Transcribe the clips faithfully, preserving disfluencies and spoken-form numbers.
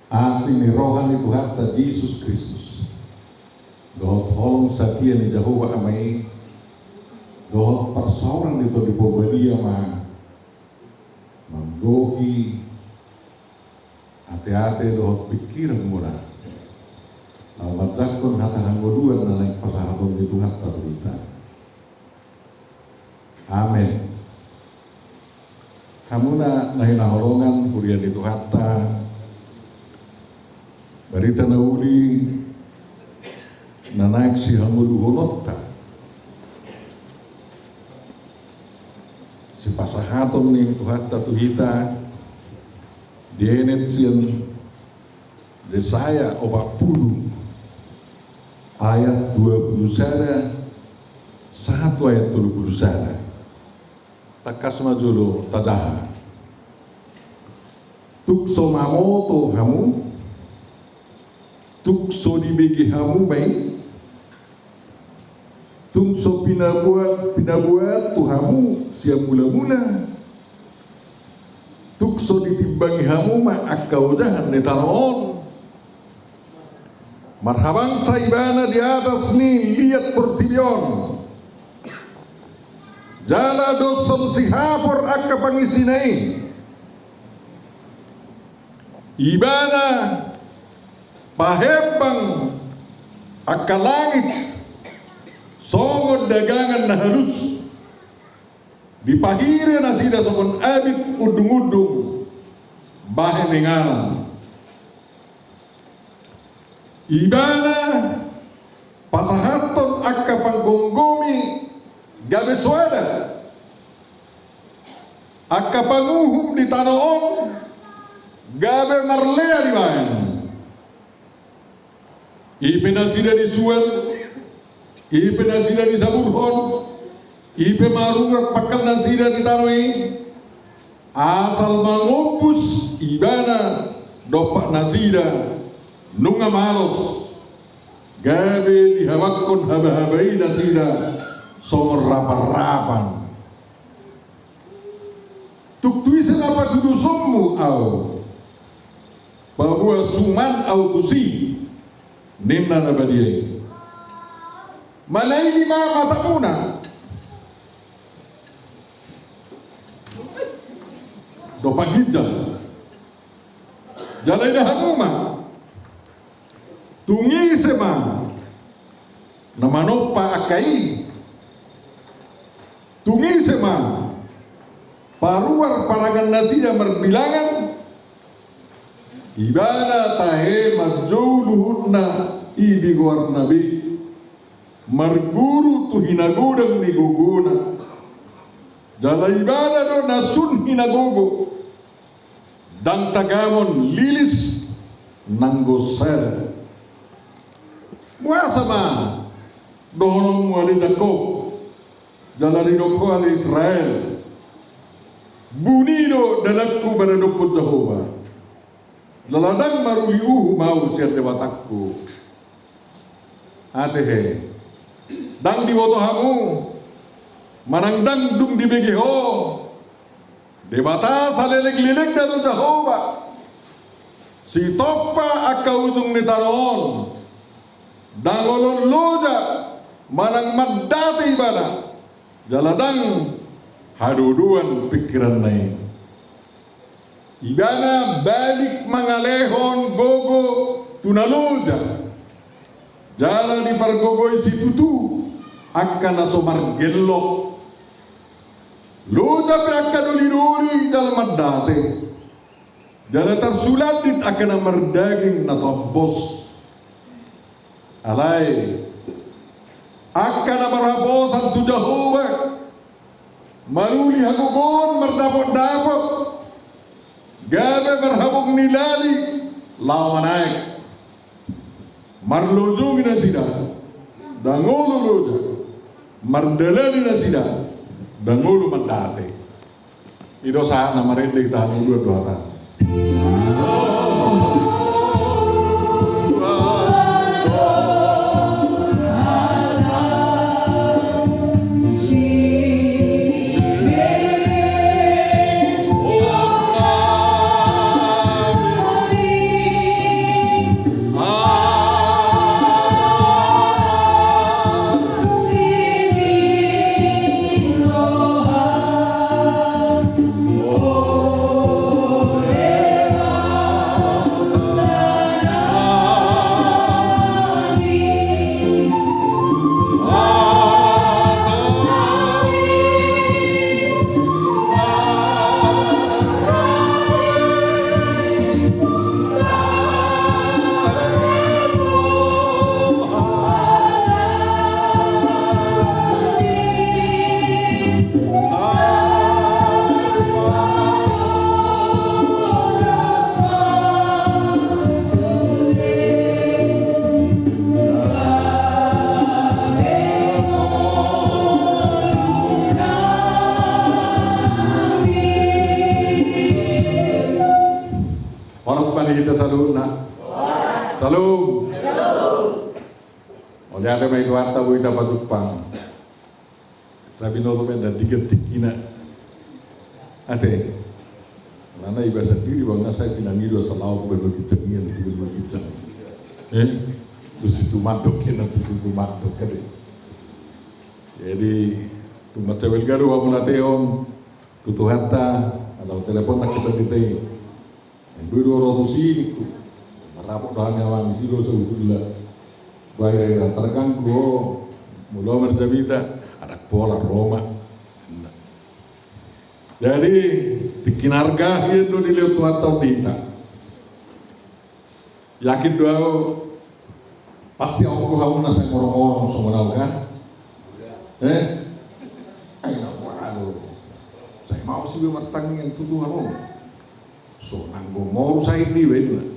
Asi ni roha ni Tuhanta Jesus Kristus, dohot holong satia ni Jahowa Ama i, dohot parsaoran ni Tondi Parbadia ma manggohi ateate dohot pingkiranmuna, laho manjangkon hata hangoluan na naeng pasahaton ni Tuhanta tu hita. Amen. Hamuna na hinaholongan, huria ni Tuhanta, barita na uli na naeng sihangoluhononta, sipasahaton ni Tuhanta tu hita, dienet sian Jesaya opat pulu ayat dua pulu sada sahat tu ayat tolu pulu sada. Tangkas ma jolo tajaha. Tung so mamoto hamu, tung so dibege hamu ma i, tung so pinaboan, pinaboan tu hamu sian mula-mula, tung so ditimbangi hamu ma angka ojahan ni tano on. Marhabangsa ibana di atas ni liat portibi on, jala doshon sihapor angka pangisina i. Ibana pahembang angka langit songon dagangan na halus. Dipahire nasida songon abit undung-undung bahen inganan. Ibana pasahathon angka panggomgomi gabe soada, angka panguhum di tano on gabe marlea dibahen. I pe nasida disuan, i pe nasida disaburhon, i pe marurat pangkal nasida di tano i, asal mangombus ibana dompak nasida nunga malos, gabe dihabanghon haba-haba i nasida songon rapan-rapan. Tung tu ise ma patudusonmu ahu, paboa suman ahu tusi, ninna na badia i. Manaili ma matamuna dompak ginjang, jala ida hamu ma. Tung ise ma na manompa angka i? Tung ise ma paruar parangan nasida marbilangan? Ibana tahe manjou luhutna i di goarna be, marguru tu hinagodang ni gogona. Jala ibana do na sun hinagogo, ndang tagamon lilis nanggo sada. Boasa ma dohononmu ale Jakob, jala didok ho ale Israel: Buni do dalanku maradophon Jahowa, jala ndang maruli uhum ahu sian Debatangku. Ate he, ndang diboto hamu manang ndang dung dibege ho Debata saleleng-lelengna do Jahowa, sitompa angka ujung ni tano on. Ndang olo loja manang mandate ibana, jala ndang hadodoan pingkiranna i. Ibana balik mangalehon gogo tu na loja, jala dipargogoi situtu angka na so margellok. Loja pe angka doli-doli jala mandate, jala tarsulandit angka na mardaging na tombos. Alai angka na marhaposan tu Jahowa, maruli hagogoon mardapot-dapot, gabe marhabong ni lali laho manaek. Marlojongi nasida, ndang olo loja. Mardalani nasida, ndang olo mandate. I do sahat na marende, tahan uluan do hata. Saluhutna. Salam. Mauliate ma i Tuhanta boi tapajumpang. Sai binoto pe ndang diganti tingkina. Ate. Alana iba sandiri ba nga sai pinangido asa laho tu banua ginjang i, tu banua ginjang. Eh? Tu situ mandok, kena tu situ mandok, kan? Jadi, tung mansai balga do hamuliateon tu Tuhanta, ala telepon na kesan di te. Boi do ro tusi ningku. Marrapot do hami amang, disi do sabotulna. Ba hira-hira targanggu ho. Molo marjamita, ndang pola ro ma. Jadi, tingki na arga hian do dilehon Tuhanta on di hita. Yakin do ahu, pasti adong do hamu na sai morong-morong songon ahu, kan? Eh? Ai na boha do. Sai maos iba martangiang tu Tuhan on. So nanggo moru sahit do iba, itu na.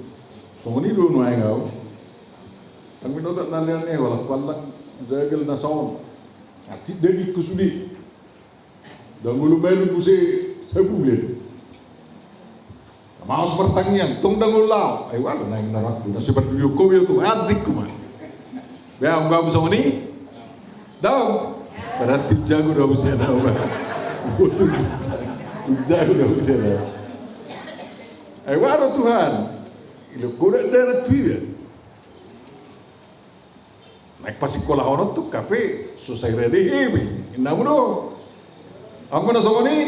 Songon i do nuaeng ahu. Ndang binoto na lean ni ahu, ala huallang jagal na saon. Atik dagingku sude. Ndang olo malum muse sabulan. Maos martangiang, tong ndang olo laho. Ai ualu naeng na rap, na sebar dulu kopi tu adikku ma. Be, anggo hamu songon i? Daong. Berarti jago do hamu sian ahu, ba. Betul. Jago do hamu sian ahu. Ai ualu Tuhan. Ilo kodak darat tu iba. Naeng pasingkolahonon tung hape so sai rade hebe. Inna hamu do. Anggo na songon i?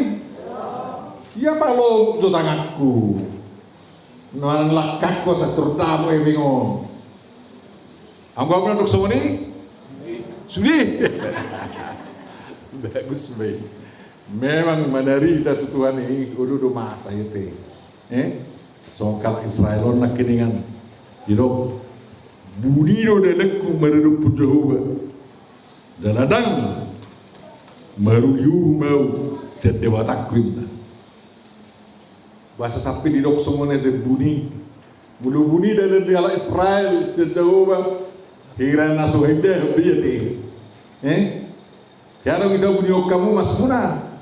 Ia palo jo tanganku. Na langkangku asa tordamo hebe on. Anggo hamu na dok songon i? Sude. Bagus be. Memang manarita tu Tuhan i, olo do masa i te. Eh? Songon halak Israel on nangkiningan. Didok, buni do dalanku maradophon Jahowa. Jala ndang maruli uhum ahu sian Debatangku, inna. Bahasa samping didok songon i te buni. Molo buni dalan ni halak Israel sian Jahowa, hira na so hende be ia te. Eh? Hea do, hita buni on hamu masmuna.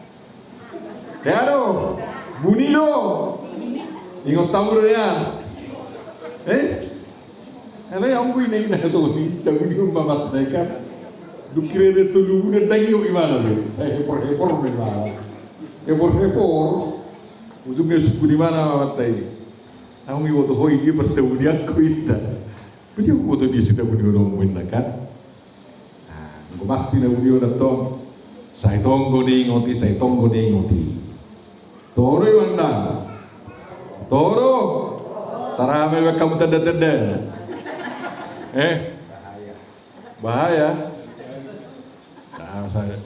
Hea do. Buni do. Ingot hamu do ia. Eh? Alai anggo ina-ina songon i, hita buni on ma masna i kan. Dung hira na tolu buni ndang ingot imana be. Sai hepor-hepor be imana. Hepor-hepor. Ujungna isungkun imana ma amanta i. Ahu nga iboto ho i dia partabunianku, inna. Berarti ahu boto dia sitabuniononmu, inna kan. Nah, anggo pasti na buni on antong, sai tonggo niingot i, sai tonggo niingot i. Toho do i, ndang? Toho do. Tarame baen hamu tanda-tanda. Eh? Bahaya. Nah, saya.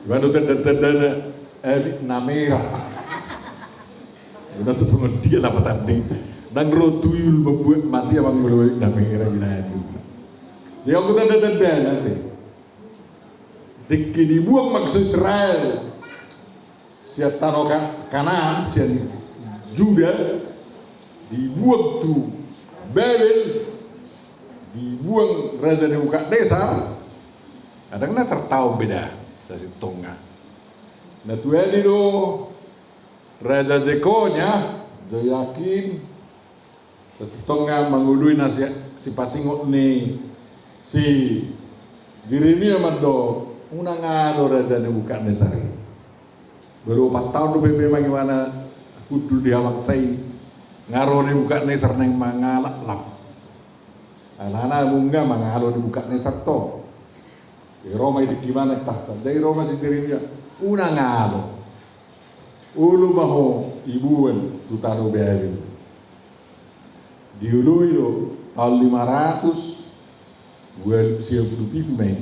Iba do tanda-tandana, eh, abit na merah. Iba tu songon dia lapatan ni. Ndang ro tuyul mambuat masi amang molo abit na merah, binaen. Jadi anggo tanda-tandana te. Tingki dibuang bangso Israel sian tano Ka-, Kanaan, sian Juda, dibuang tu Babel, dibuang Raja Nebukadnesar, ndang na tartaon be da, sasintongna. Na tuani do Raja Jekonya, Joyakin, sasintongna mangoloi na si, sipasingot ni si Jeremia mandok, unang alo Raja Nebukadnesar i. Baru opat taon dope memang imana hundul di habangsa i. Nga ro Nebukadnesar naeng mangalap lap. Alana nunga mangalo Nebukadnesar tong. Jadi ro ma i tingki imana tahta. Jadi ro ma si Jeremia. Unang alo. Olo ma ho iboan tu tano Babel. Dioloi do taon lima ratus ualu sia pulu pitu ma i.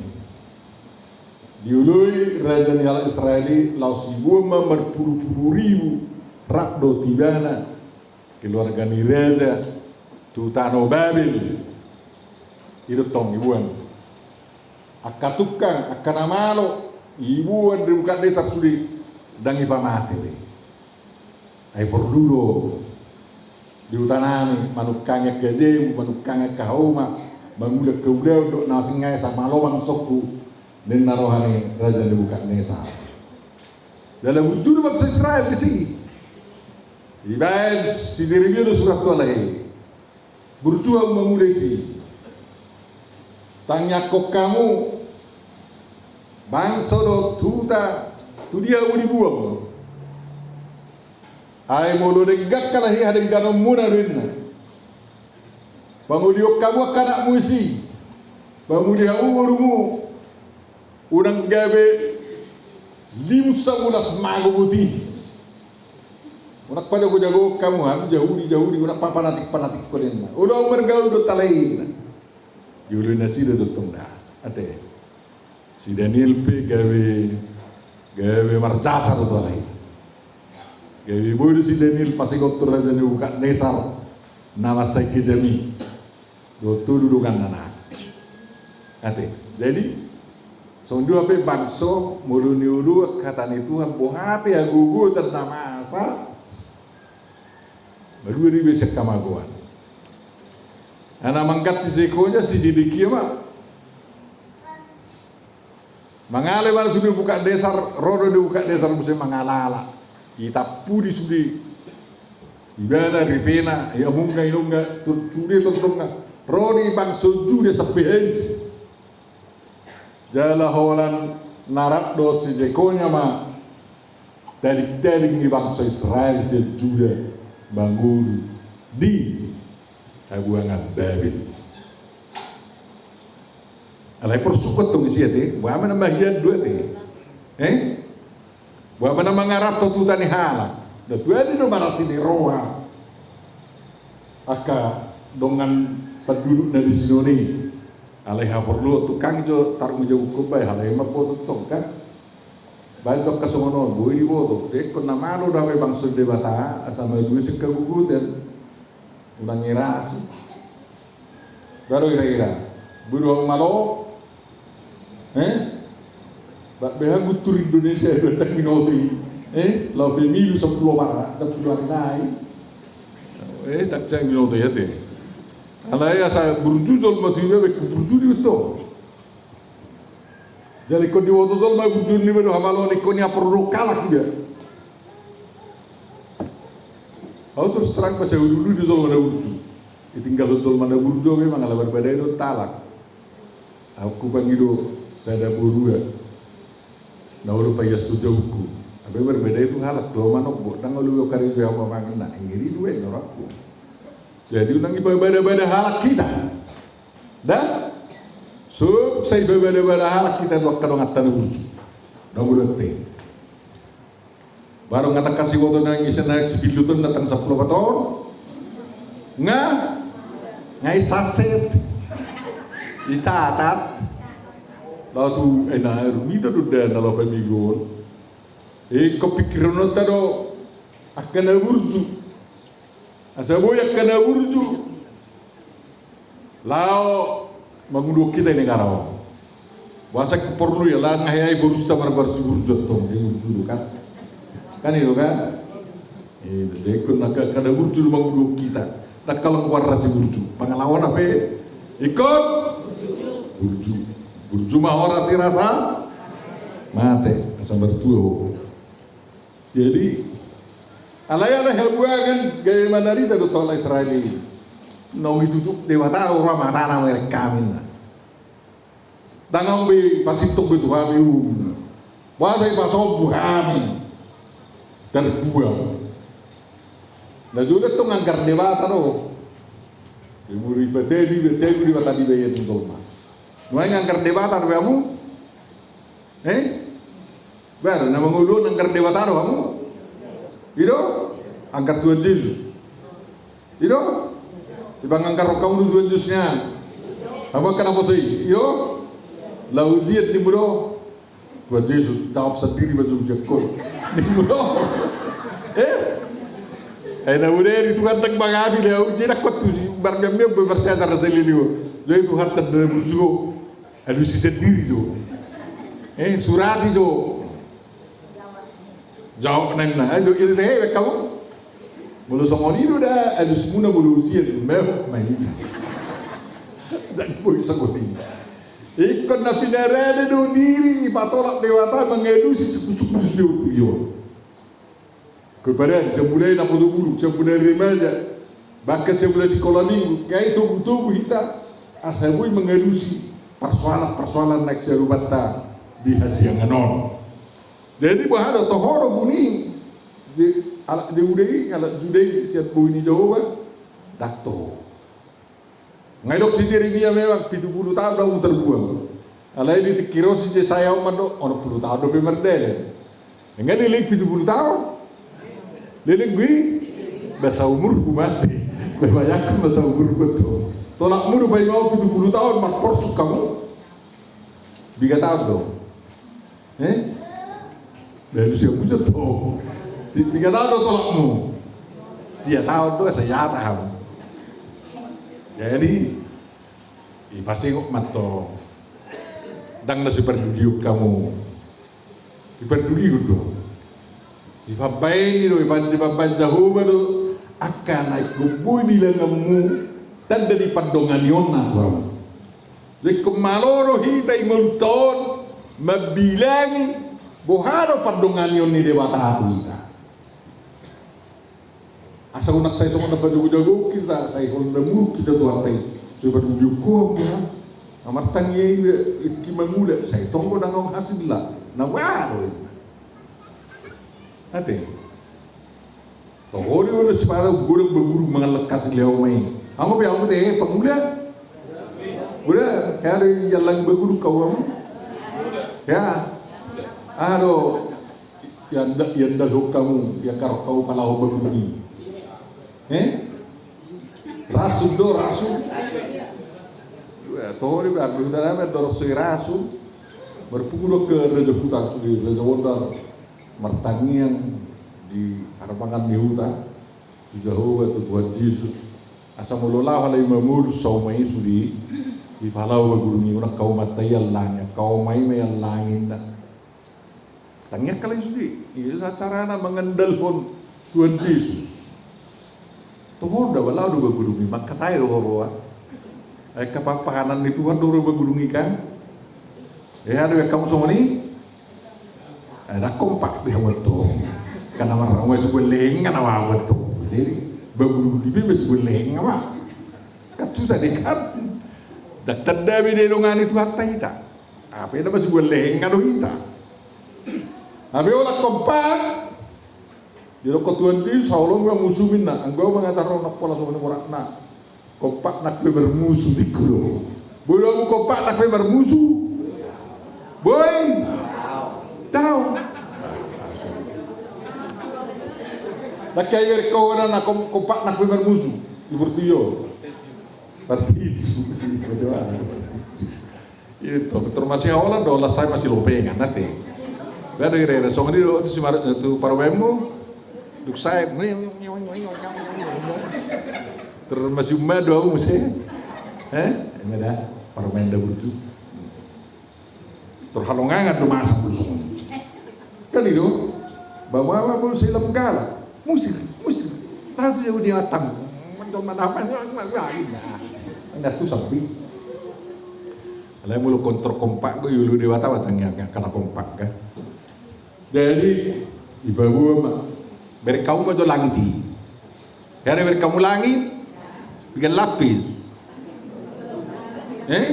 Dioloi raja ni halak Israel i laos iboan ma marpulu-pulu ribu rap dohot ibana keluarga ni raja tu tano Babel. I do tong iboan. Angka tungkang, angka na malo, iboan Nebukadnesar sude, ndang ipamate be. Ai porlu do di huta nami manungkangi angka jabu, manungkangi angka hauma, mangula angka ulaon dohot na asing, ai asa malo bangsongku, ninna roha ni Raja Nebukadnesar. Jala burju do bangso Israel disi. Dibaen si Jeremia do surat tu halak i. Burju hamu mangula disi. Tangiangkon hamu bangso dohot huta tu dia hamu dibuang. Ai molo denggan halahi hadengganonmuna do inna. Pangolihon hamu angka anakmu disi. Pamuli hamu borumu. Unang gabe limus hamu las mago boti. Unang pajago-jagohon hamu, hamu Jahudi, Jahudi, unang papanatik-panatikhon inna. Olo hamu margaul dohot halai inna. Dioloi nasida do tong da. Ate. Si Daniel pe gabe, gabe marjasa do tu halai. Gabe boi do si Daniel pasingot tu Raja Nebukadnesar na mansai kejam i. Dohot tolu donganna na. Ate. Jadi, songon i do hape bangso, molo nioloan hata ni Tuhan, boha pe hagogotan na masa, malua do iba sian hamagoan. Ai na mangganti si Jekonya, si Zedekia ma. Mangala ibana tu Nebukadnesar, ro do Nebukadnesar muse mangala-ala. Itampudi sude ibana, ripena, i amongna, inongna, tu-, sude tondongna. Ro di bangso Juda sampe habis. Jala holan na rap dohot si Jekonya ma tading-tading ni bangso Israel sian Juda mangolu di habuangan Babel. Alai porsuk tong disi ate, boha ma na mahian do ate. Eh? Boha ma na mangaranto tu huta ni halak. Dohot tu ari do marasi ni roha angka dongan panduduk na disi on i. Alai haporluhon tungkang jo tarung jo buku bae, alai ma boto tong kan. Baen tong angka songon on, boi diboto. Ingkon na malo do hape bangso Debata, asa malua sian hagogotan. Unang irasi. Baru ira-ira. Boi do hamu malo. Eh? Ba, beha guntur Indonesia, ba, ndang binoto i. Eh? Laho pemilu sampulu opat, sampulu ari nai. Eh, ndang sai binoto i ate. Alai asa burju jolma tu iba, baen burju diboto. Jadi ingkon diboto jolma burju niba do hamaloon, ingkon i haporluhon halak iba. Au terus terang, pas au dulu do jolma na burju. Ditinggalhon jolma na burju, memang ala barbadai do halak. Au hupangido sada boru na olo paias tu jabuku. Hape barbadai tu halak, tu au manogok, ndang olo be au karejo au mamangina, ingkon i do baen rohangku. Jadi unang dibada-bada halak hita. Da? Suksai bada-bada halak hita tu angka donganta na burju. Ndang olo ate. Baru nga tangkas diboto nang ise na sipilluton na tangkas sampulu opat on. Nga, nga i saset. Dicatat. Laho tu, eh, na rumita do da na laho pemilu on. Ingkon pikirhononta do angka na burju. Asa boi angka na burju laho manguluhon hita i negara on. Boasa ingkon porlu i, ala nga hea i borusta margoar si burju antong, jadi burju do kan. Kan i do kan. Eh, jadi ingkon angka, angka na burju do manguluhon hita. Ndang holan goarna si burju, pangalaona pe ingkon burju. Burju ma horas i rasa mate, asa martua ho. Jadi, alai ala habuangan gabe mandarita do tu halak Israel i. Naung ditutup Debata roha matana mereng hami na. Ndang adong be pasintong be tu hami um. Boasa dipasombu hami. Terbuang. Na jolo tong anggar Debata do. Di muri pateni, pateni di mata di bayan tong ma. Nuaeng anggar Debata do be hamu. Eh? Bar, na mangolu on anggar Debata do hamu? I do? Anggar Tuhan Jesus. I do? Ibang anggar roham do Tuhan Jesus nian. Hamu angka na poso i. I do? Laho ujian nimmu do. Tuhan Jesus, jawab sandiri ma jo ujianku. Nimmu do. Eh? Ai na udah di Tuhan ndang mangabi do. Ujian aku tu si bargam dia bersiajar sendiri. Jadi Tuhan tanda burju. Alusi sandiri jo. Eh, surati jo. Jawab nang na. Aduh, iri deh, kamu. Molo songon i do da, alusmuna molo ujian, mehok ma hita. Ndang boi songon i. Ingkon na pinarade do diri, ipatolap Debata, mangalusi suku-suku di sude on. Kepada sian mulai na poto bulung, sian mulai remaja, Bahkan sebelum sekolah minggu, gabe togu-togu hita, asa boi mangalusi parsoalan-parsoalan na siarubanta di hasiangan on. Jadi boha do, toho do buni di, ala, di uda i, ala Juda i, sian bohi ni Jahowa, ndang toho. Nga didok si Jeremia memang pitu pulu taon do ahu tarbuang. Alai di tingki ro si Jesaya on mandok, onom pulu taon dope mardalan. Nga leleng pitu pulu taon. Leleng gui, ba saumurhu mate. Ba bayangkon ma saumurhu mate. Tolapmu do paima on pitu pulu taon marporsuk hamu. Piga taon do? Eh? Baru siap buset to. Piga taon do tolapmu? Sia taon do, asa iata hamu. Jadi, dipasingot ma antong. Ndang na sipardulion hamu. Dipardulihon do. Dipambaen i do, dipa-, dipambaen Jahowa do angka na ingkon boi dilanganmu tanda ni pandonganionna tu hamu. Jadi ingkon malo do hita i ngolunta on mambilangi boha do pandonganion ni Debata tu hita. Asa unang sai songon na pajago-jago hita, sai songon na muruk hita tu hata i. So ipardulion ho hamu, na martangiang i, i tingki mangula, sai tong do ndang adong hasilna. Na boha do i? Ate. Toho do i, olo sipata godang baguru mangallang hasil ni hauma i. Hamu pe, hamu pe pangula. Uda, hea do iallang baguru hamu? Hea. Aha do ianda-, iandalhon hamu, iangkar hamu palaho baguru i? Eh? Rasun do, rasun. Toho do i, bagus do nama dorong so i rasun. Marpungu do ke raja huta, sude raja huta martangiang di harbangan ni huta. Tu Jahowa, tu Tuhan Jesus. Asa molo laho halai mamolus hauma i sude, dipalaho baguru i, unang haumanta i allangi, hauma i ma iallangi, ninna. Tangiang halai sude, i do carana mangandalhon Tuhan Jesus. Toho do, ba laho do baguru i, mangkatai do ho roha. Ai angka pahanan ni Tuhan do ro baguru i kan. Eh, ado be hamu songon i. Eh, ndang kompak be hamu antong. Kan na marhamu sibua leheng kan na hamu antong. Jadi baguru i pe sibua leheng ma. Kan susah do kan. Ndang tanda be didongani Tuhanta hita. Hape na masibua leheng do hita. Hape holan kompak. Didok Tuhan Jesus, haholongi ma musum, ninna, anggo ahu mangatar ro nang pola songon i boratna. Kompak nang pe marmusu, ningku do. Boi do hamu kompak nang pe marmusu? Boi? Dao. Nang hea ibereng ho na kom-, kompak nang pe marmusu? Iburtu i o. Partinju. Bagaimana? Itu, termasuk holan do, holan sai masilopengan, ate. Beda ira-ira, songon i do, tu si mar-, tu parumaenmu, dung sai, termasuk ma do, muse. Eh? Ima da, parumaen da burju. Terhalongangan do masa burju songon i. Kan i do, bawa-bawa bolu selam gala. Musik, musik. Tahu tu dia, dia datang. Menjual mana apa? Nggak tuh sampai. Alai molo kontrol kompak, gue yulu Debata batang ya, karena kompak kan. Jadi, ibabu ma. Berkau ma jo langit i. Hea do ibereng hamu langit? Piga lapis? Eh?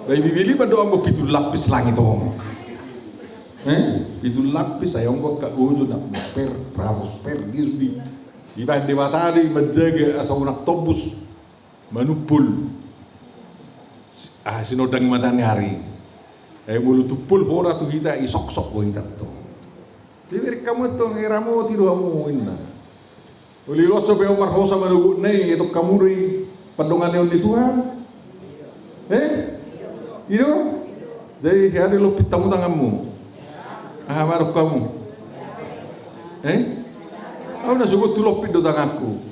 Ba i Bibel i mandok anggo pitu lapis langit on. Eh? Pitu lapis, ai anggo angka ojon, atmosfer, stratosfer, gitu di. Dibaen Debata do i manjaga asa unang tombus manumpul si-, ah, sinondang ni mataniari. Eh, molo tumpul holan tu hita, isoksok do hita antong. Dibereng hamu antong, diramoti do hamu, ninna. Uli loso pe hamu marhosa manogotna i, etong hamu do i pandonganion ni Tuhan. Eh? I do? Jadi hea do ilompit hamu tanganmu? Aha mandok hamu? Eh? Ahu na sogot tu lompit do tanganku.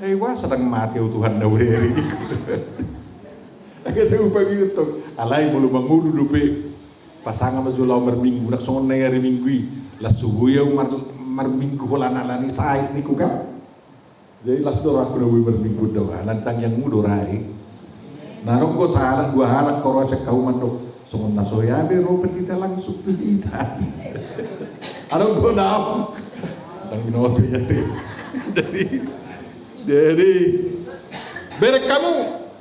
Eh, boasa ndang mate ahu Tuhan na huderi, ningku. Anggo sai upa i antong. Alai molo mangolu dope. Pasanga ma jo laho marminggu, ndang songon na i ari Minggu i. Las so boi ahu mar-, marminggu holan ala ni sahit, ningku kan. Jadi las do rohangku na boi marminggu do, ala ni tangiangmu do ra i. Na adong do sahalak dua halak huroha sian hauma mandok, songon na so hea be ro pandita langsung tu hita. Adong do na. Ndang binoto i ate. Jadi Jadi, bereng hamu,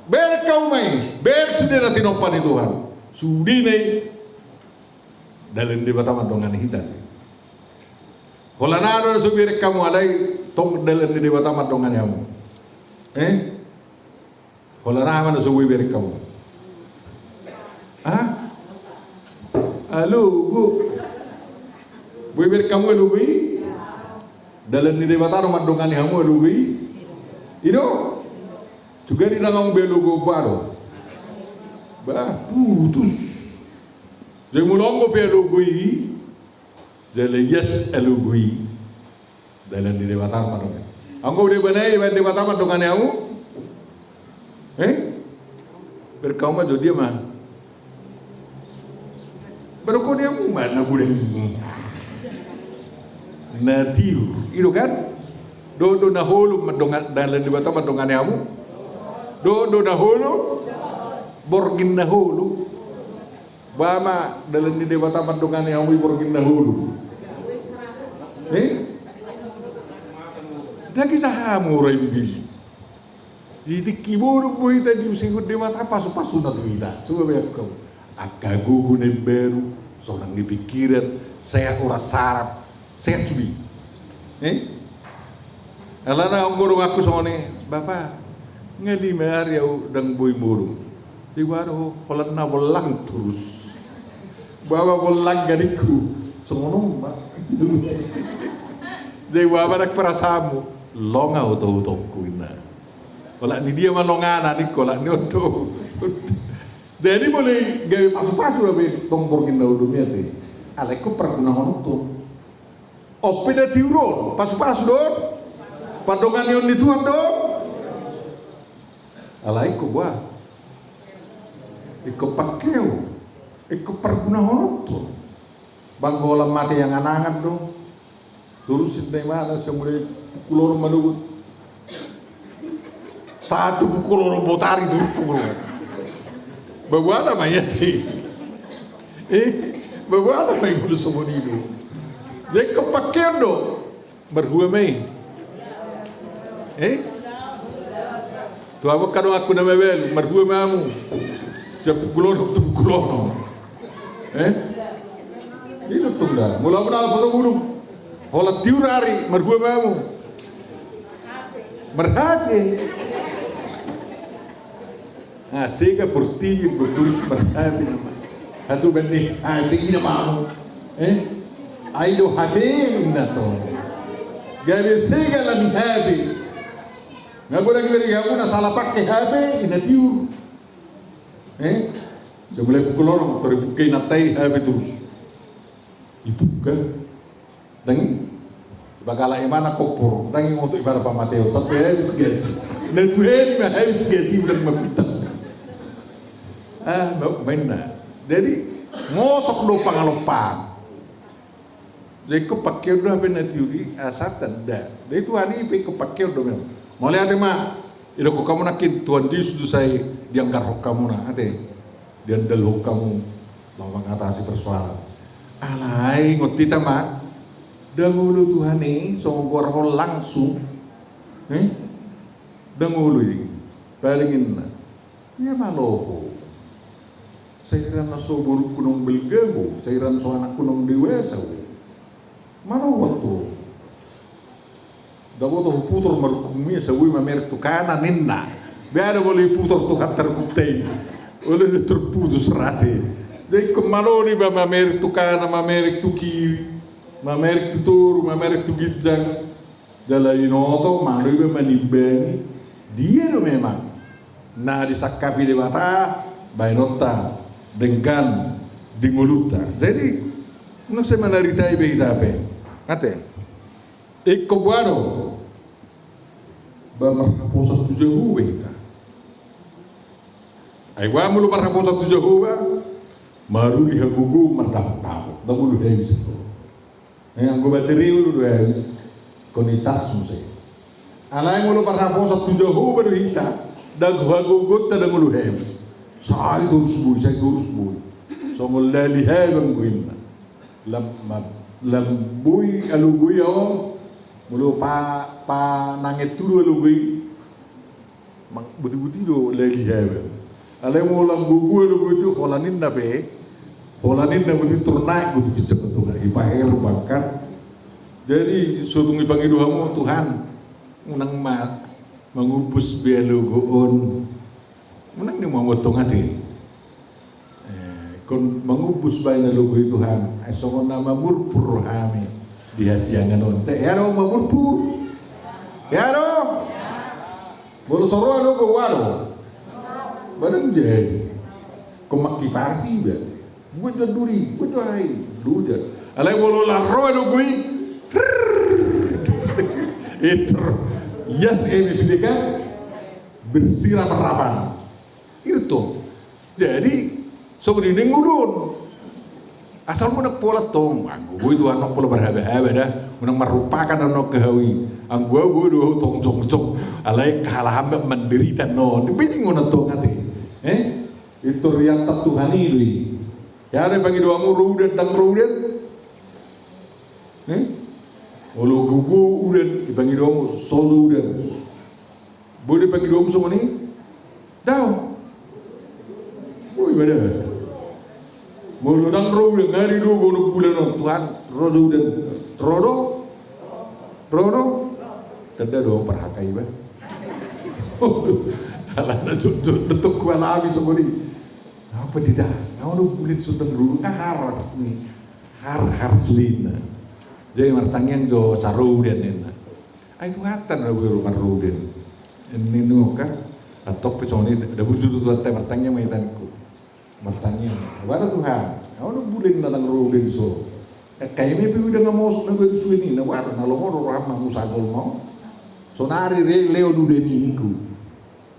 bereng hamu ma i, bereng sude na tinompa ni Tuhan. Sude na i, dalan ni Debata mandongani hita. Holan aha do na so hubereng hamu, alai tong dalan ni Debata mandongani hamu? Eh? Holan aha ma na so boi hubereng hamu? Hah? Alogo. Boi hubereng hamu alogo i? Dalan ni Debata do mandongani hamu alogo i? I do? Cuga di nang hamu be alogo ba do? Bah, putus. Jadi molo anggo pe alogo i, jala ias alogo i, dalan ni Debata mandongani. Anggo Debata i, Debata mandongani hamu? Eh? Bereng hamu ma jo dia ma. Bereng hamu ma na godang i. Na tiur, i do kan? Dohot do na holom mandongan, dalan ni Debata mandongani hamu? Dohot do na holom? Borngin na holom. Boha ma dalan ni Debata mandongani hamu i borngin na holom? Eh? Ndang i sahat hamu ro imbil. Di tingki modom do hita diusihon Debata pasupasuna tu hita. Coba bayangkon. Angka gogo na imbaru, sonang ni pikiran, sehat urat saraf, sehat sude. Eh? Alana anggo donganku songon i, Bapa, nga lima ari au ndang boi modom. Di boha do, holan na bollang torus. Boha ma bollang gadingku, songon on ma. Jadi boha ma ndang perasaanmu? Longa otootongku, inna. Olat ni dia ma longana ningku, olat ni on do. Jadi molo gabe pasupasu dope tong borngin na holom i ate. Alai ingkon parguna on do. On pe na tiur on, pasupasu do on. Pandonganion ni Tuhan do on. Alai ingkon boha? Ingkon pangkeon. Ingkon parguna on do. Ba anggo holan mate angan-angan do. Torus inna imana sai mulai pukul onom manogot. Sahat tu pukul onom botari torus pukul onom. Ba boha nama i ate? Eh, ba boha nama i molo songon i do? Jadi ingkon pangkeon do. Marhua ma i? Eh? Tu hamu angka donganku na mabalu, marhua ma hamu? Sian pukul onom tu pukul onom. Eh? I do tong da. Molo hamu na poso bulung, holan tiur ari, marhua ma hamu? Mar-H P. Ah, sega portibi ingkon torus mar-H P nama. Hatuban ni H P i nama hamu. Eh? Ai do H P inna tong. Gabe sega ala ni H P. Nga godang ibereng hamu na salah pangke H P, inna tiur. Eh? Sai mulai pukul onom, tor dibuka inanta i H P torus. Dibuka. Ndang i. Dipagalak imana kompor. Ndang i, oto imana pamateon. Sampe habis gasi. Na tu heli ma habis gasi, ndang mapinta. Ah, baen ma inna. Jadi, ngosok do pangalompaan. Jadi ingkon pangkeon do hape na tiur i, asa tanda. Jadi Tuhan i pe ingkon pangkeon do memang. Mauliate ma, idokkon hamu nangkin Tuhan Jesus do sai dianggarhon hamuna, ate. Diandalhon hamu, laho mangatasi persoalan. Alai ingot hita ma, ndang olo Tuhan i songon goarhon langsung. Eh? Ndang olo i. Paling inna. Ia malo ho. Sairan na so borungku naung balga ho, sairan so anakku naung dewasa ho. Malo ho tu. Ndang boto huputor marhukun i, asa boi mamereng tu kanan ninna. Beha do molo diputor Tuhanta rukutta i. Olo do terputus rate. Jadi ingkon malo do iba mamereng tu kanan, mamereng tu kiri, mamereng tu toru, mamereng tu ginjang. Jala inoto, malo iba manimbangi dia do memang na disangkapi Debata baenonta denggan di ngolunta. Jadi, nunga sai manaritai be hita hape. Ate. Ingkon boha do? Ba marhaposan tu Jahowa hita. Ai boha molo marhaposan tu Jahowa, maruli hagogoon, mardapot-dapot. Ndang olo habis. Eh, anggo baterai olo do habis, ingkon i cas muse. Alai molo marhaposan tu Jahowa do hita, ndang hagogoonta ndang olo habis. Sai torus boi, sai torus boi. Songon lali habang do inna. Lam, ma-, lam boi alogo i ahu on, Molo pa, pananget tu do alogo i, mang, buti-buti do lagi haba. Alai molo gogo alogo i tu holan ninna pe, holan ninna buti tor naek buti pincang tu na, ipaherbang kan. Jadi so tung ipangido hamu Tuhan, unang ma mangumbus be alogo on. Unang ni mamotong ate. Eh, ingkon mangumbus baen alogo i Tuhan, ai songon na mamurpur hami di hasiangan on. Te, ya do mamurpur. Ya do. Molo so ro alogo, ua do. Barang jadi. Ingkon mangkipasi ba. Buat jo duri, buat jo ai. Duda. Alai molo la ro alogo i. Iter. Yes, eme sude kan. Bersirap-rapan. Itu. Jadi, songon i do ngoluna. Asal unang pola tong, anggo boi Tuhan unang pola marhaba-haba da, unang marrupakan annon ke hau i. Anggo au boi do au tong jongjong, alai kahalahan ma manderita annon. Di bini ngona tong ate. Eh? Itu riantat Tuhan i do i. Ya, ada pangido hamu ro udan, ndang ro udan. Eh? Molo gogo udan, ipangido hamu so ro udan. Boi do pangido hamu songon i? Daong. Boi ma da. Molo ndang ro udan, nga ro do gogo bulan on, Tuhan, ro do udan. Ro do? Ro do? Tanda do parhaka iba. Alana jujur, betul ku alami songon i. Apa di da? Nga ro do bulan so ndang ro, nga har ni. Har, har sulinna. Jadi martangiang do sa ro udan ninna. Ai Tuhanta na boi ro marro udan. Ninna kan. Antong pe songon i, da burju do Tuhanta, martangiang ma hita ningku. Martangiang. Wara Tuhan. Au do bulan na ndang ro udan so. Eh, kai me pe udan nga mosok na baru suin i na wara na lomo do roham ma musagol mau. Sonari re leo do udan i ningku.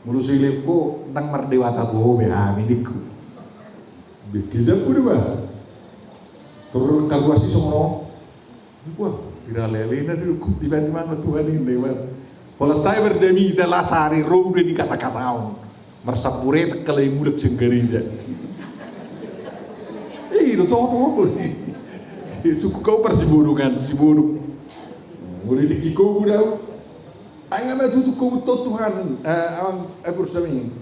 Molo so ilehon ho ndang mardewata tu ho be hami ningku. Be kejam do ba. Tor karuas i songon on. Wah, hira lelena do hukum tiba di mana Tuhan ini, Tuhan. Kalau saya berjamita lah sari ro udan di kasa-kasaon. Marsamburetek kalai mulak sian gareja. Ih, lo tau tau ni. Suku kau parsibodongan, sibodong. Mulai di kiko udah. Ai nga ma tutu kobun Tuhan, eh, amang, eh, Pur Sami.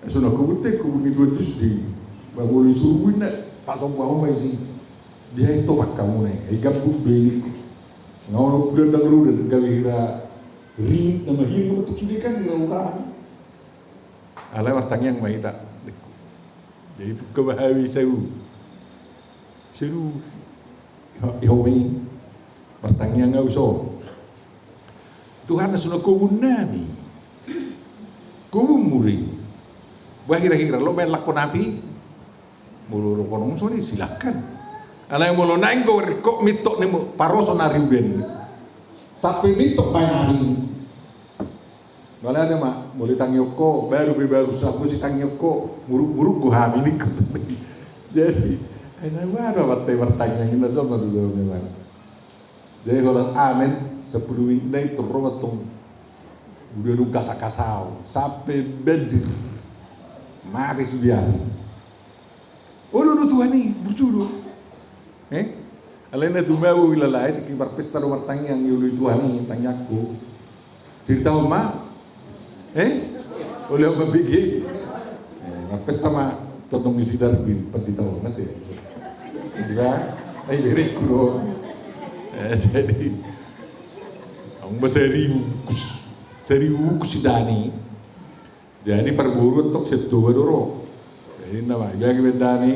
Eh, so na kobun te, kobun ni Tuhan Jesus di. Ba molo i suruh inna, patompa ho ma isi. Dia i topak hamu na i, ai gambut be i. Nga on udan ndang ro udan, gabe hira ring, na mahiring ma tu sude kan, hira udan. Alai martangiang ma hita. Jadi buka bahawi seru. Seru. Iho, iho mi. Martangiang au so. Tuhan na suna kobun nami. Kobun muri. Ba hira-hira lo main lakon api. Molo lakon on soni silakan. Alai molo naeng go rikok mitok ni mo, paroso na riuben. Sampe mitok baen api. Bale ada ma, molo tangion ho, baru be baru sabu si tangion ho, muruk-muruk go hami ningku. Jadi, ai na baru amat te martangiang inna jom ma dulu memang. Jadi kalau amen, sepuluh menit nai turun matong. Udah dong kasa-kasau, sampe banjir. Mati sudah. Olo do Tuhan i, burju do. Eh? Alai na tumabo i lalai, tingki marpesta do martangiang, i olo i Tuhan i, tangiangku. Cerita ma? Eh? Olo ma bege. Eh, marpesta ma, tondong isi darbin, pandita on, nanti. Dua, eh, berekku do. Eh, jadi. Ang ba seribu, seribu si Dani. Jadi parboru antong sian Toba do ro. Jadi na ma, ibagi baen Dani,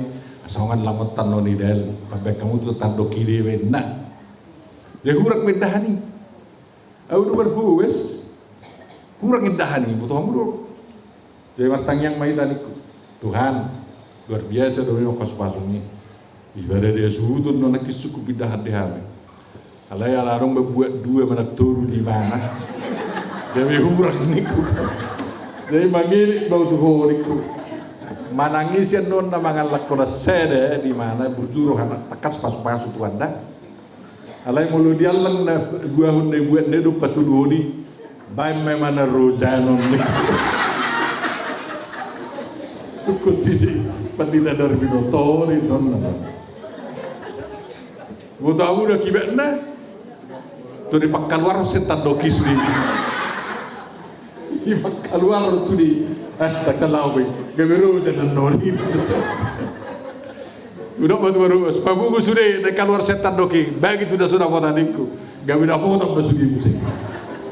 songon lamon tano ni dal, pambaen hamu tu tando kide baen na. Jadi hurang baen Dani. Au do marhues. Hurang indahan i, boto hamu do. Jadi martangiang ma hita ningku. Tuhan, luar biasa do memang pasu-pasu ni. Ibadah dia suhutun do nangkin suku pindahan di hami. Alai ala adong mambuat dua manang tolu di mana. Jadi hurang ningku. Jadi mangilik bau tu ho ningku. Manangisi annon na mangalak kola sede di mana burju rohana tangkas pasu-pasu Tuhan da. Alai molo diallang na duahon na ibuat na do patoluhon i. Baen ma i mana rojanon. Sungkun si pandita darbin oto ni non na. Boto hamu do akibatna. Tu dipangkaluar sian tandok i sude. Dipangkaluar tu di. Eh, kacau lau be. Gabe ro jadi noni. Udah batu baru. Pabugu sude, dikaluar sian tandok i. Bagi tu da sudah kota ningku. Gabe dapotan ba sude muse.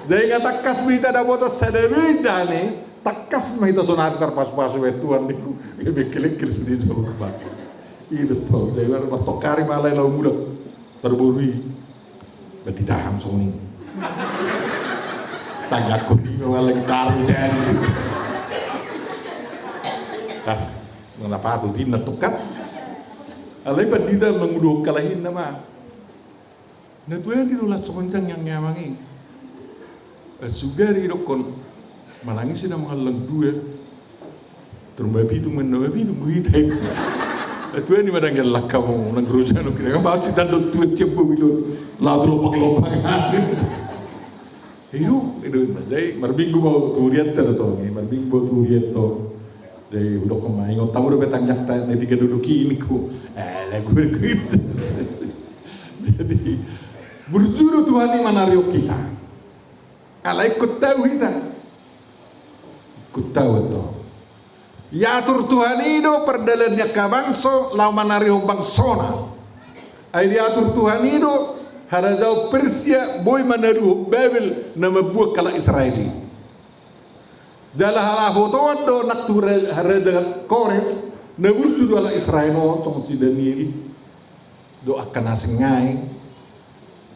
Jadi nga tangkas be hita dapotan sada be indahan i. Tangkas ma hita sonari tarpasupasu be Tuhan ningku. Gabe kelengkel sude so ba. I do tong. Jadi baru martongkari ma alai laho mulak. Tarboru i. Pandita ham songon i. Tanyakkon i ma lagi taru jadi. Ah, mana patut inna tukat. Alai pandita manguluhon kalahinna ma. Na tuan i do las songon jang yang ngamang i. Eh, sugari dokkon. Manang ise na mangallang dua. Tor mapitung, manang mapitung, buhita i. Tuan i madanggal langka mo, nang rujano kita. Kan pasti tandok tuan tiap bo bilo. Laho tu lopak-lopak. Ido, ido. Jadi marbinggu ma tu hurianta do tong, marbinggu ma tu hurianta. Jadi hudok ma, ingot hamu dope tanjakta na tiga duduk i ningku. Eh, lagu itu. Jadi burju do Tuhan i manarihon hita. Alai ingkon tau hita. Ingkon tau do. Diatur Tuhan i do pardalan ni angka bangso laho manarihon bangsona. Ai diatur Tuhan i do harajaon Persia boi manarihon Babel na mambuat halak Israel i. Jala halahotoan do nang tu hara-, harajaon Kores na burju do halak Israel on songon si Daniel i. Dohot angka na asing nai,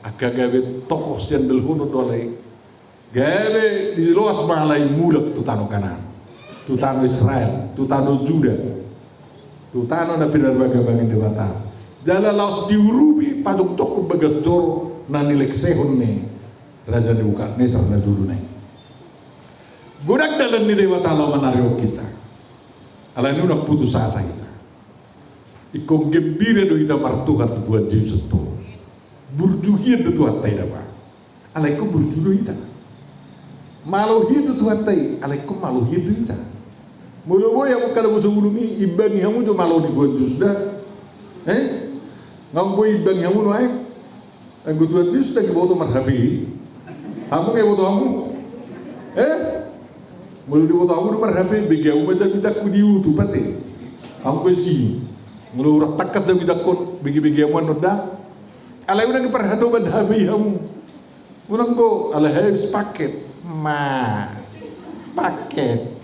angka gabe tokoh sian dalhonon do alai. Gabe diloas ma alai mulak tu tano Kanaan, tu tano Israel, tu tano Juda, tu tano na pinarbagabangi Debata. Jala laos diurupi pajongjongkon bagas joro na nilengsehon ni Raja Nebukadnesar na jolona i. Godang dalan ni Debata laho manarihon hita. Alani unang putus asa hita. Ingkon gembira do hita martukar tu Tuhan Jesus antong. Burju hian do Tuhanta i da ba. Alai ingkon burju do hita. Malo hian do Tuhanta i, alai ingkon malo hian do hita. Molo boi hamu angka na boso bulung i, imbangi hamu jo malo ni Tuhan Jesus da. Eh? Nga boi imbangi hamu nuaeng. Anggo Tuhan Jesus ndang diboto marhape i. Hamu nga diboto hamu. Eh? Molo diboto hamu do marhape, bege hamu ma jamitangku di YouTube ate. Hamu pe si. Molo urang tangkas jamitangkon, bege-bege hamu annon da. Alai unang diparhatoban hape i hamu. Unang do, alai habis paket. Ma. Paket.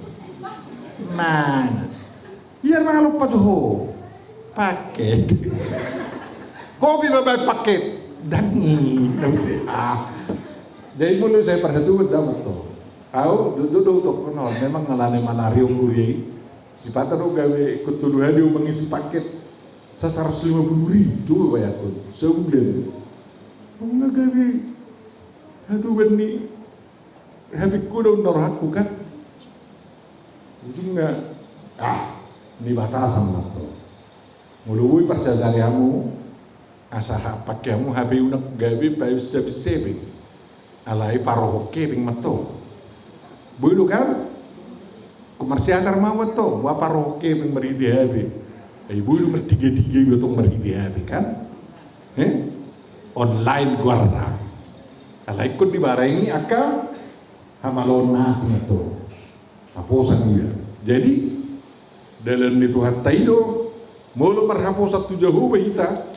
Nang. Ia mangalompa jo ho. Paket. Kopi ma baen paket. Dang i. Ah. Jadi molo sai parhatuan dapat to. Au do do do to kono memang ngalani manari onggur i. Sipata do gabe ingkon tolu hali au mangisi paket. Sasaratus lima puluh ribu coba bayangkon. Sabulan. Nunga gabe hatuan ni Habikku do na rohangku kan. Ujungna, ah, ni batasan ma to. Molo boi parsiajari hamu, asa ha-, pake hamu hape unang gabe pahabis-habis hepeng. Alai parohon hepeng ma to. Boi do kan? Ingkon marsiajar ma hamu to, boha parohon hepeng marhite hape. Ai boi do martiga-tiga iba tong marhite hape kan? Eh? Online goarna. Alai ingkon dibarengi angka hamaloon na asing ma to. Haposan iba. Jadi dalan ni Tuhanta i do, molo marhaposan tu Jahowa hita,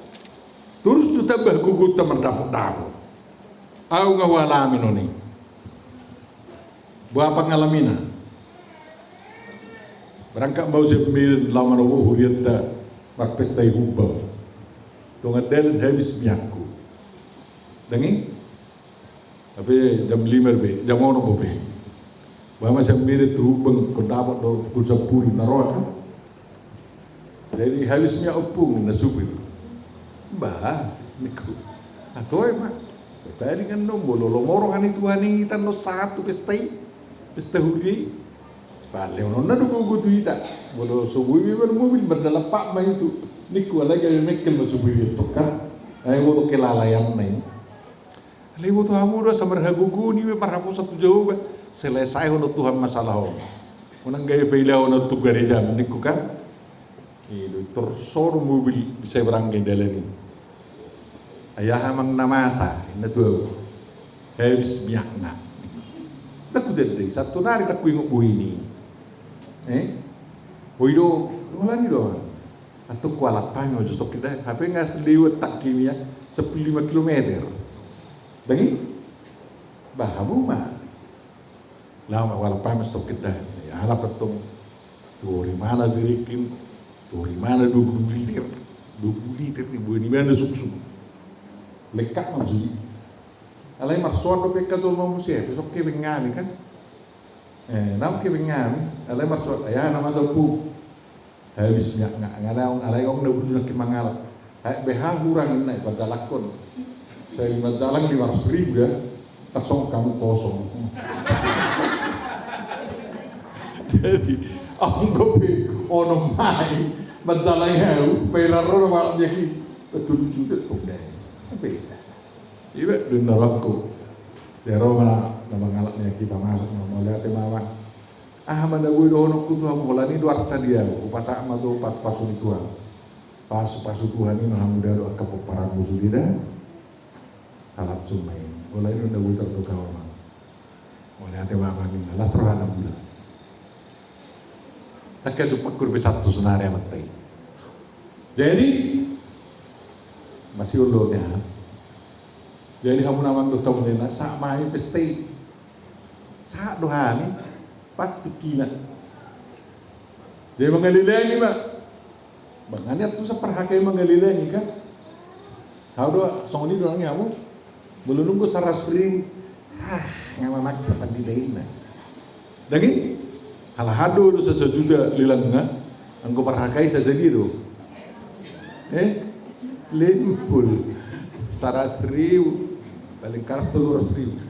torus do tamba gogonta mardapot-dapot. Au nga hualami on i. Boha pangalamina? Berangkat ma au sian Medan laho manopo hurianta marpesta i Humbang. Tonga dalan habis miakku. Dang i? Hape jam lima be, jam onom be. Boha ma sian Medan tu Humbang, ingkon dapot do pukul sampulu na roa kan? Jadi habis miak ompung na supir. Bah, ningku. Atoe ma. Paling annon molo lomoro hami tu hami tanno sahat tu pesta i. Pesta huria i. Paling annon na do gogo tu hita. Molo so boi be marmobil mardalan pat ma i tu. Ningku alai gabe mengkel ma supir i tong kan. Ai boto kelalaianna i. Alai boto hamu do asa marhagogoon i be marhaposan tu Jahowa, selesaihon do Tuhan masalah on. Unang gabe pailahon tu gareja ningku kan. I do tor so do mobil bisa berangge dalan i. Ai aha amang na masa, inna tu au. Habis minyakna. Ndang hutanda i, saonari ndang huingot bohina i. Eh? Oi do, holan i do. Antong hualap hami ma jo tongkin da, hape nga lewat tangki minyak sepuluh lima kilometer. Ndang i? Bah, hamu ma. Laho ma hualap hami ma jo tongkin da. Hualap antong. Tori mana jerigen, tori mana dua puluh liter. Dua puluh liter ni, boan i mana sungsung. Lengkap ma jo i. Alai marsoan dope angka jolma muse, pe so hepeng hami kan. Eh, naung hepeng hami, alai marsoan, ai aha nama jo pu. Habis minyak nga, nga, nga, alai on na bulu nangkin mangalap. Ai, beha hurang inna, ipanjalakkon. Sai manjalang lima ratus ribu ya, tarsongkam kosong. Jadi, anggo pe onom mai, manjalang hau, pe raro na mangalap minyak i. Betul juga tuh deh. Apa ya? Iba, dung na rohangku. Jero ma na mangalap minyak i pamasuk ma, mauliate ma amang. Aha ma na boi dohononku tu hamu, holan i do arta di ahu, hupasahat ma jo pasupasu ni Tuhan. Pasupasu Tuhan i ma hamu da dohot angka pomparanmu sude da. Halak cuma i. Holan i do na boi tardok ahu amang. Mauliate ma amang ninna, las rohana bulan. Tangkas jumpangku dope sahat tu saonari amanta i. Jadi, masih olo ya. Jadi hamu na amang dohot hamu inang, sahat ma hami pesta i. Sahat do hami, pas tingkina. Jadi mangalilangi ma. Bah, nga nian tusan parhakai mangalilangi kan. Hau do, songon i do nang i hamu. Molo nunga saratus ribu. Ah, nga mamaksa pandita inna. Dang i? Halahan do, do sajuta lelangna. Anggo parhakai sadia do. Eh? Lempul. Saratus ribu. Paling karas tolu ratus ribu.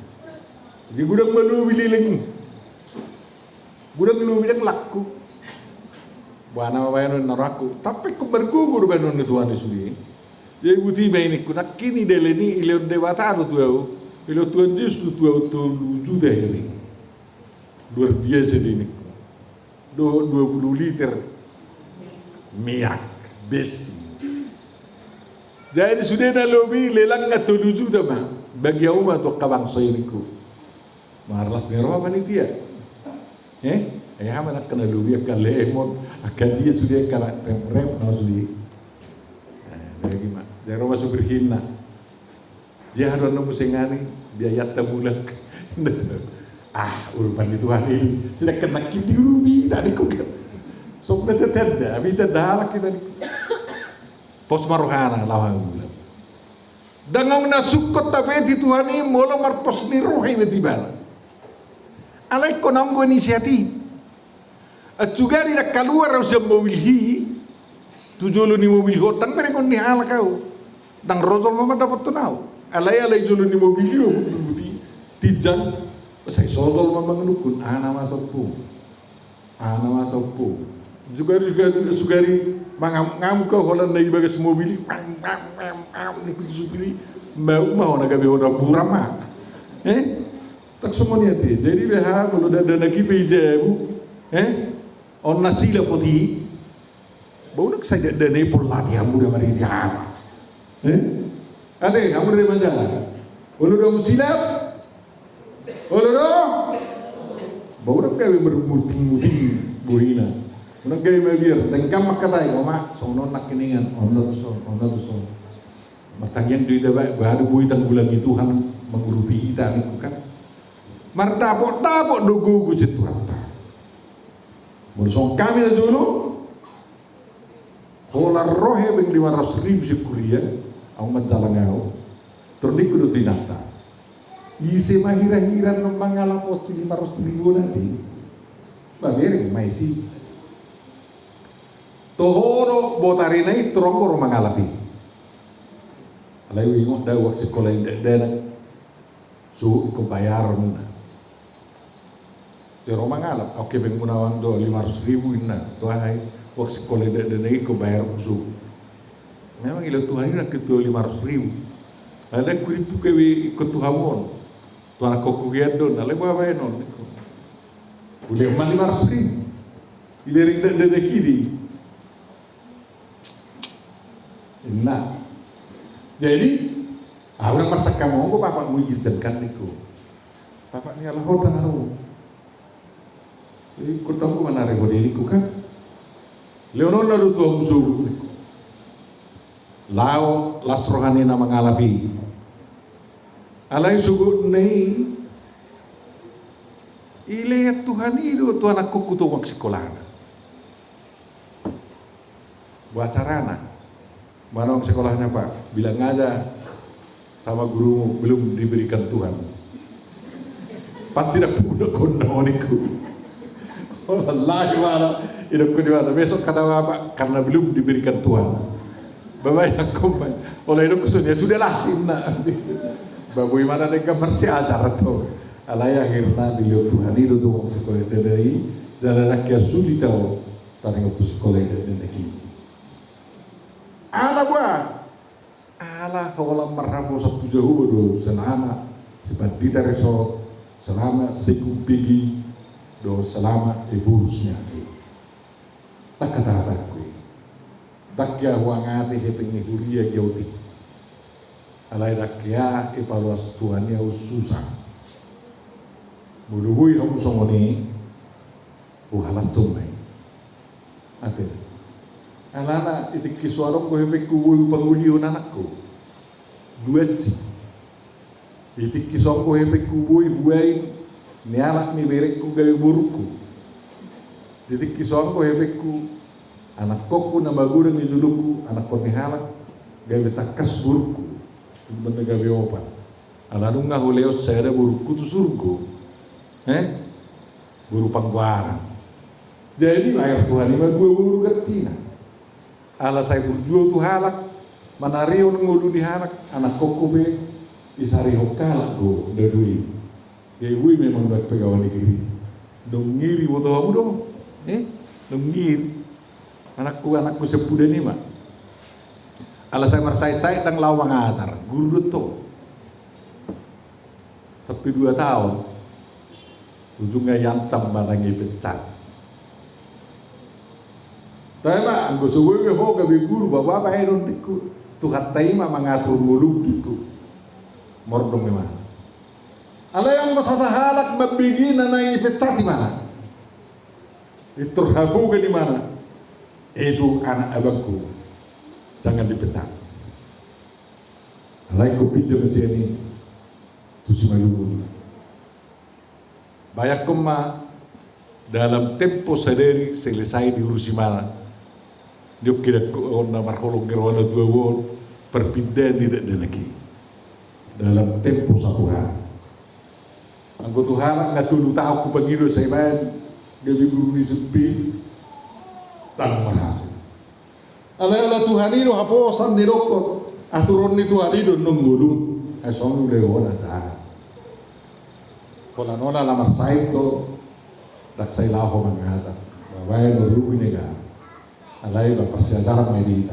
Di godang ma lobi leleng i. Godang lobi, dang laku. Boha nama baenon na rohangku. Tapi ingkon margogo do baenon ni Tuhan i sude. Jadi buti baenonku, nangkin i dalan i dilehon Debata do tu ahu. Dilehon Tuhan Jesus do tu ahu tolu juta hami. Luar biasa do ningku. Do dua puluh liter minyak bensin. Jadi sude na lobi lelangna tolu juta ma. Bagi hamu ma tu angka bangso i ningku. Marlas ni roha panitia. Eh? Ai aha ma angka na lobi, angka lemon, angka dia sude, angka remrem na sude. Eh, bagi ma. Jadi ro ma supir hinna. Dia haduan na muse ngani, biayanta mulak. Ah, urupan ni Tuhan i. Sedangkan nangkin di urupi tadi ku kan. Sok na tetenda, abi tenda halak kita ni. Pos ma rohana lawan bulan. Dang adong na sungkot tabe di Tuhan i molo marpos ni roha i be tu ibana. Alai ingkon adong do inisiatif. Ahu sugari dang kaluar ahu sian mobil hi, tu jolo ni mobil ho, dang berengon ni halak ahu. Dang ro jolma mandapothon ahu. Alai, alai jolo ni mobil i ahu, buti, tinjang, sai so jolma mangudukkon, aha nama sompu. Aha nama sompu. Sugari, sugari, sugari mangamuk-ngamuk ahu holan na di bagas mobil i, pam, pam, pam, pam, ningku tu supir i, mau ma hona gabe hona buram ma. Eh? Dang songon i ate. Jadi beha molo dakdanak i pe i jabu, eh? On na silap oti. Bau dang sai dakdanak i pola ate hamu da marhite aha. Eh? Ate, hamu da manjala. Olo do hamu silap. Olo do. Bau dang gabe marmuting-muting bohina. Unang gabe mabiar. Dengkan mangkatai, oma, songon on nangkiningan. On na tuson, on na tuson. Martangiang do hita baen, boha do boi tanggulangi Tuhan mangurupi hita ningku kan. Mardapot-dapot do gogo sian Tuhanta. Molo songon hami na jolo, holan ro hepeng lima ratus ribu sian kuria, ahu manjalang ahu. Tor ningku do tu inanta. Ise ma hira-hira na mangalap pos lima ratus ribu on ate. Mamereng ma isi. Toho do botarina i tor anggo ro mangalap i. Alai huingot da uang sikola ni dakdanak. Suhut ingkon bayaron ninna. Ro mangalap, oke, hepengmuna on do lima ratus ribu ninna. Tu aha i, uang sikola ni dakdanak i ingkon bayaron suhut. Memang dilehon Tuhan i nangkin tu ahu lima ratus ribu. Alai dang hurippu gabe ingkon tu hamu on. Tu anakkonku hian do on, alai boha baenon. Ulehon ma lima ratus ribu. Dibereng dakdanak i di. Ninna. Jadi, Au ndang marsangkap on, anggo bapakmu i ginjang kan ningku. Bapak ni halak on ndang anu. Jadi kundang ku manari ho di ningku kan. Lehononna do tu hamu sogot ningku. Laho las rohana i na mangalap i. Alai sogotna i, dilean Tuhan i do tu anakkonku tongon sikolana. Boha carana? Manang sikolana, Pak, bilang aja sama gurumu, belum diberikan Tuhan. Pasti ndang pudun do ningku. Wallahi, mana, idokku di mana, besok kata bapak, karena belum diberikan Tuhan. Bapak ya, komban. Olo, idokku songon i, ya sudahlah, inna. Bapak, i mana denggan marsiajar tu. Alai akhirna dilehon Tuhan i do tu sikola i, dana i, dana na kia sulit au. Taringot tu sikola i, dana na kia. Ala boha? Ala holan marhaposan tu Jahowa do selama si pandita Resort, selama si Kumpigi, dohot selama Ephorus nian i. Ndang hatahatangku i. Ndang hea huangati hepeng ni huria i otik. Alai ndang hea dipaloas Tuhan i au susa. Molo boi hamu songon i, huhalashon ma i. Ate. Alana, di tingki so adong do hepengku boi hupangolihon anakku. Duansi. Di tingki so adong do hepengku boi hubaen ni anak ni berengku gabe borungku. Di tingki so adong do hepengku anakkonku na magodang di jolongku, anakkon ni halak, gabe tangkas borungku. Umbahen na gabe opat. Ala nunga hulehon sada borungku tu surgo. Eh? Boru panggoaran. Jadi, dibaen Tuhan i ma dua boru gantina. Ala sai burju au tu halak, manarihon ngolu ni halak, anakkonku pe disarihon halak do na dua i. Jadi, boi memang do pegawai negeri. Dung iri, boto hamu do. Eh? Dung iri. Anakku, anakku siampudan i ma. Ala sai marsaitsait ndang laho mangajar, guru do tong. Sampe dua taon. Ujungna diancam manang dipecat. Tahe ma, anggo so boi be ho gabe guru, bapa baenon ningku. Tuhanta i ma mangatur ngolum ningku. Mardongan ma. Alai anggo sasahalak mambege na naeng dipecat imana. Pintor habogan imana. Itu anak abangku. Jangan dipecat. Alai ingkon pinda ma sian i tu Simalungun. Bayangkon ma, dalam tempo sadari selesai diurus imana. Didok hidangkon na marholong ni rohana tu ahu on, parpindaan ni dakdanak i. Dalam tempo satu hari. Anggo tu halak na tolu taon hupangido sai baen gabe guru ni S M P, ndang marhasil. Alai ala Tuhan i do haposan, didokkon aturon ni Tuhan i do annon ngolum. Ai songon i do hona tahan. Holan on ala marsahit do, ndang sai laho mangajar. Babaen do rugi nega. Alai ba parsiajaran ma i di hita.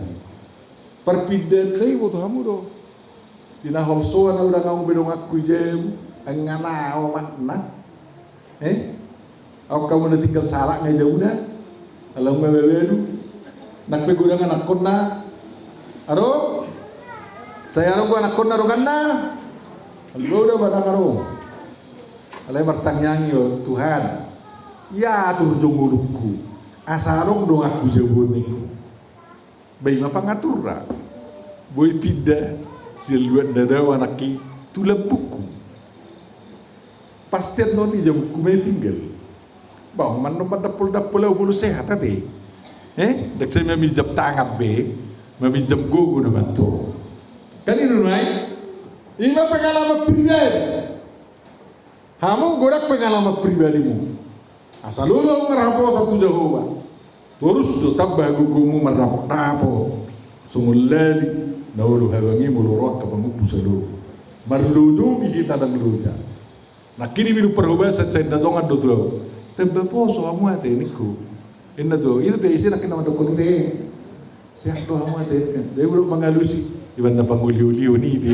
Parpindaanna i boto hamu do. Di na holsoan ahu ndang adong be donganku i jabu, anggo na omatna. Eh? Adong hamu na tinggal sahalak na i jabuna. Ala nunga mabalu. Nang pe godang anakkonna. Adong? Sai adong do anakkonna donganna. Alai uda badang adong. Alai martangiang i o Tuhan. Ia atur jo ngolungku. Asa adong donganku jabu on ningku. Ba i ma pangaturna. Boi pinda sian luat na dao anak i tu lambungku. Pasti annon i jabungku ma i tinggal. Ba on ma annon mandapoldapol ahu molo sehat ate. Eh, ndang sai maminjam tangan be, maminjam gogo do manto. Kan i do nuaeng. I ma pengalaman pribadi. Hamu godang pengalaman pribadimu. Asa loja hamu marhaposan tu Jahowa. Torus do tamba gogomu marnapotnapot. Songon lali na olo habang i molo ro angka pangumpu salogo. Marlojo be hita ndang loja. Nangkin i minum parhobasan sai inna tongan do tu ahu. Tamba poso hamu ate ningku. Inna tu ahu. I do ate ise nangkin na mandokkon i ate. Sehat do hamu ate kan. Jadi udah mangalusi. Iban na pangoliolion i ate.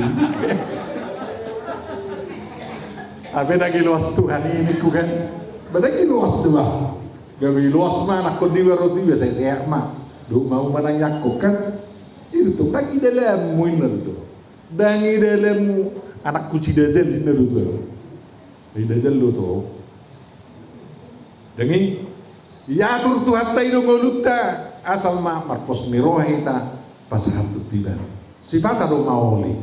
Ape ndang iloas Tuhan i ningku kan. Ba ndang iloas do bah. Gabe iloas ma anakkon niba ro tu iba sai sehat ma. Dohot ma hamu manang iangkon kan. I do tong ndang i dalanmu inna do tong. Ndang i dalanmu, anakku si Dajal, ninna do tu ahu. I Dajal do tu ahu. Ndang i, iatur Tuhanta i do ngolunta, asal ma marpos ni roha hita pasahathon tu Ibana. Sipata do maol i,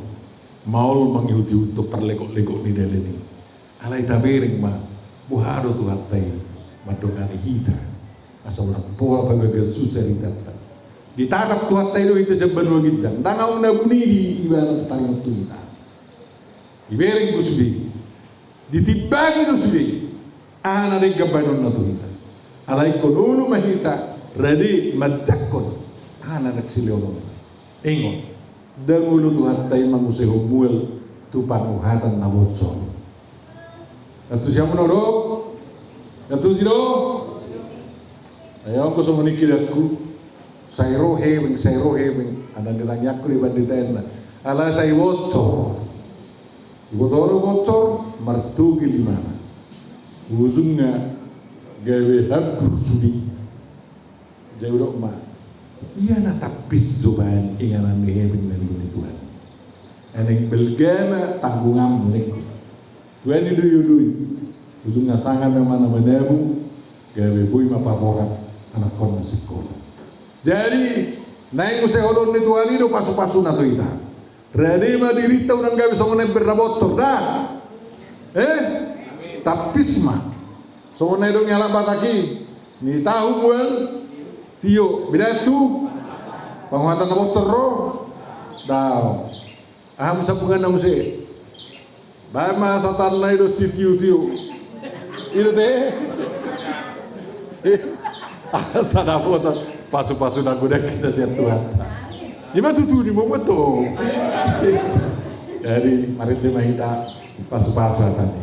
maol mangihuthon parlegok-legok ni dalan i. Alai tabereng ma, boha do Tuhanta i mandongani hita. Asa unang pola pabagas susa di tata. Ditatap Tuhanta i do hita sian banua ginjang. Ndang ahu na buni di Ibana taringot tu hita. Dibereng do sude. Ditimbangi do sude. Aha na denggan bahenonna tu hita. Alai ingkon olo ma hita rade manjangkon aha na naeng silehononna. Ingot, ndang olo Tuhanta i mangusehon mual tu panguhatan na bocor. Antusiasmu do? Antusi do? Ai anggo songon i kidangku, sai ro hepeng, sai ro hepeng, ndang ditangiangku di pandita enda. Alai sai bocor. Diboto do bocor, martogel imana. Ujungna gabe hambur sude. Jadi didok ma, ia na tampis jo bahen inganan ni hepeng na niula ni Tuhan. Ai naeng balga ma tanggunganmu ningku. Tuhan i do ioloi. Ujungna sanga ma imana manabu, gabe boi ma paborat anakkonna sikola. Jadi naeng muse holong ni Tuhan i do pasu-pasuna tu hita. Rade ma dirinta unang gabe songon ember na bocor, da? Eh? Tampis ma. Songon na nidok ni halak Batak i, ni tahu mual tio, beda tu panguhatan na bocor ro. Daong. Aha muse sambunganna muse? Baen ma satanna i do si tio-tio. I do te. Asa dapotan pasu-pasu na godang hita sian Tuhanta. Ima tutu di momo to. Jadi marende ma hita pasu-pasu hata ni.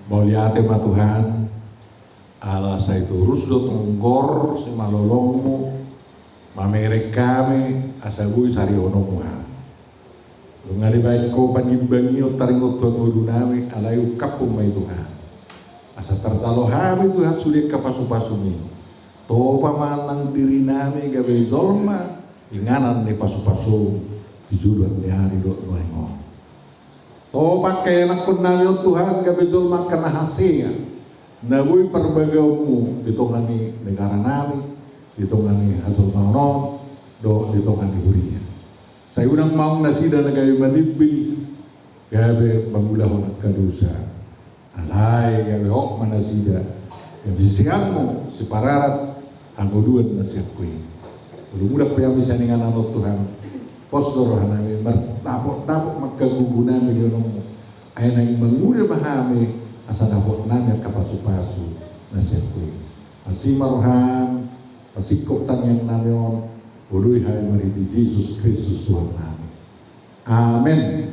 Mauliate ma Tuhan, ala sai torus do tonggor simalolongmu mamereng hami asa boi sarihononmu hami. Nunga dibaen Ho panimbangion taringot tu ngolunami, alai ungkaphon ma i Tuhan. Asa tarjalo hami Tuhan sude angka pasu-pasumi. Topa ma nang dirinami gabe jolma inganan ni pasu-pasum di joloan ni ari dohot nuaeng on. Topa angka ianakkonnami on Tuhan gabe jolma angka na hasea, na boi parbagaonmu di tonga ni negaranami, di tonga ni hajolmaon on, dohot di tonga ni huria. Sai unang maong nasida na gabe manimbil, gabe mangulahon angka dosa. Alai gabe hot ma nasida gabe siseanmu sipararat hangoluan na sian Ho i. Molo murang pe hami sian inganan on Tuhan, pos do rohanami, mardapot-dapot ma angka gogona di lehononmu. Ai naeng mangula ma hami asa dapotnami angka pasu-pasu na sian Ho i. Asi ma roham, pasingkop tangiangnami on, oloi hami marhite Jesus Kristus Tuhannami. Amen.